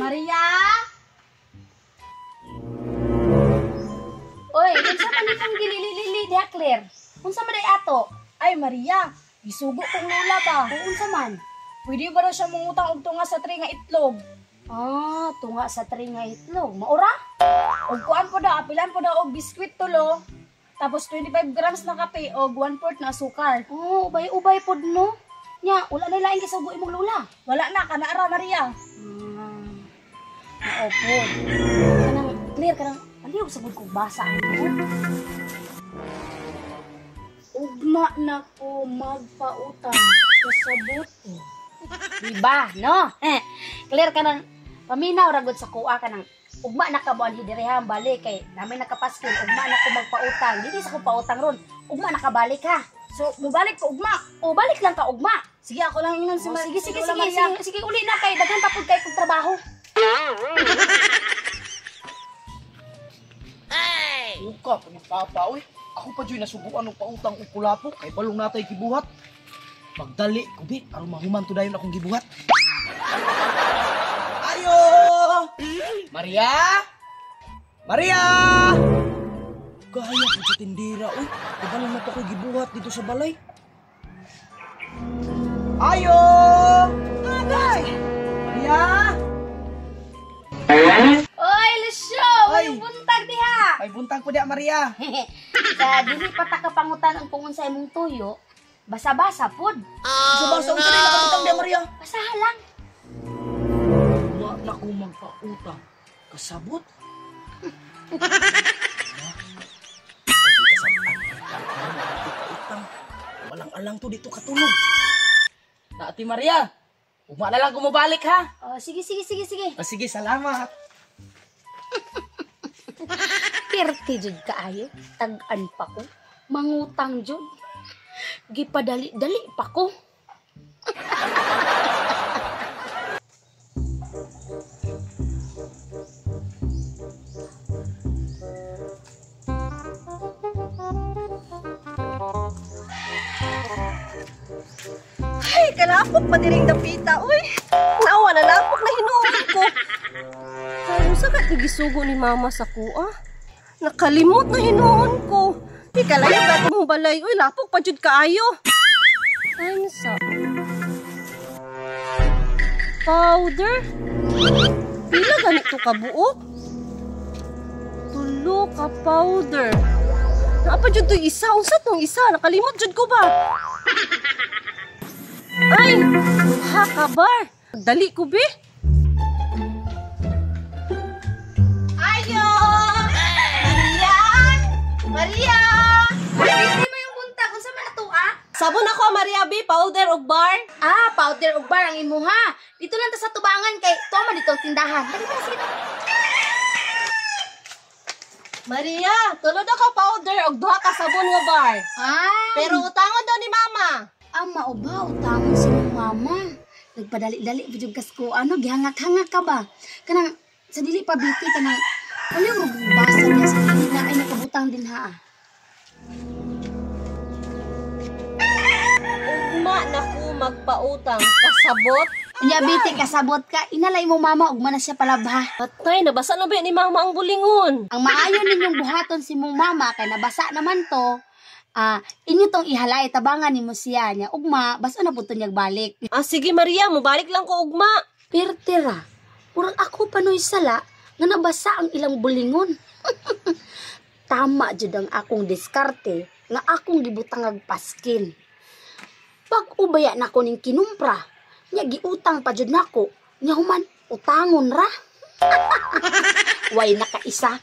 Maria! Oy, unsa man imong gilili-lili diha, Claire? Unsa man day ato? Ay, Maria, gisugo kong lola ba? O unsa man? Pwede ba daw siya mangutang og tunga sa tray nga itlog? Ah, tunga sa tray nga itlog. Maura? Og kuan po daw, apilan po daw og biskwit tulo. Tapos 25 grams na kape og 1/4 na asukar. Oh, ubay-ubay pod no. Nya, wala na laing gisugo imong lola. Wala na, kana ra, Maria. Ah, mao pod. Kanang Claire, kanang aliw sa gud kog basa ano. Ugma na ko magpautang kasabot. Diba, no? Claire, kanang paminaw ra gud sa kuha kanang ugma na ka mo anhi diri ha, balik kay namin nakapaskil, ugma na ko magpautang. Dili sa ko pautang ron. Ugma na ka balik ha. So, mubalik ko ugma. O balik lang ka ugma. Sige, ako lang ingnon si Oh, Mar- sige, sige, si Lola sige, Maria. sige, sige, uli na kay daghan pa pud kay kog trabaho. Uka pa ni Papa, uy. Ako pa dyo'y nasubuan og pautang og kulapo kay balong natay gibuhat. Magdali ko bi aron mahuman to dayon akong gibuhat. Ayo! Maria! Maria! Gaya ko sa tindira, uy. Kay balong na to ko gibuhat dito sa balay. Ayo! Agay! Maria! Oy, Lucio, Oy. may buntag diha. May buntag po diha, Maria. Sa dili pa ta kapangutan ang kung unsa imong tuyo, basa-basa pud. Basa-basa unsa rin nakabutang diha, Maria? Basaha lang. Wa na ko magpautang. Kasabot? Walang alang to dito katulog. Ate Maria, ugma na lang kumubalik ha. Oh, sige, sige, sige, sige. Oh, sige, salamat. Pirti jud kaayo, tag-an pa ko, mangutang jud. Gipadali-dali pa ko. Ay, kalapok pa diring dapita, uy. Nawa na lapok na hinuon ko. Karon sa ka gisugo ni mama sa kuha? Nakalimot na hinuon ko. Di kalayo ba akong balay, uy, lapok pa jud kaayo. Ano sa powder? Pila ganito ka buok? Tulo ka powder. Naa pa jud to'y isa, unsa tong isa? Nakalimot jud ko ba? Ay, duha ka bar. Dali ko be. Ayo! Maria! Maria! Hindi mo yung buntag, unsa man ato ah? Sabon ako, Maria B, powder og bar. Ah, powder ug bar ang imuha. Dito lang ta sa tubangan kay tuwa man dito ang tindahan. Dali na sige. Maria, tulod ako powder og duha ka sabon nga bar. Ah, Pero utangon daw ni mama. Ah, mao ba utangon si mong mama. Nagpadali-dali pa jud kas ko ano, gihangak-hangak ka ba? Kanang sa dili pa biti kanang wala rog basa niya sa kilid na ay nakabutang din ha. Ugma na ko magpautang kasabot. Unya biti kasabot ka, inalay mo mama ugma na siya palabha. Patay, nabasa na ba ni mama ang bulingon? Ang maayo ninyong buhaton si mong mama kay nabasa naman to. Ah, inyo tong ihalay tabangan nimo siya niya. Ugma, basta na pud to niyag balik. Ah, sige Maria, mubalik lang ko ugma. Pirtira, murag ako pa no'y sala nga nabasa ang ilang bulingon. Tama jud ang akong diskarte nga akong gibutangag paskin. Pag ubaya nako ning kinumpra, nya giutang pa jud nako, nya human utangon ra. Way nakaisa.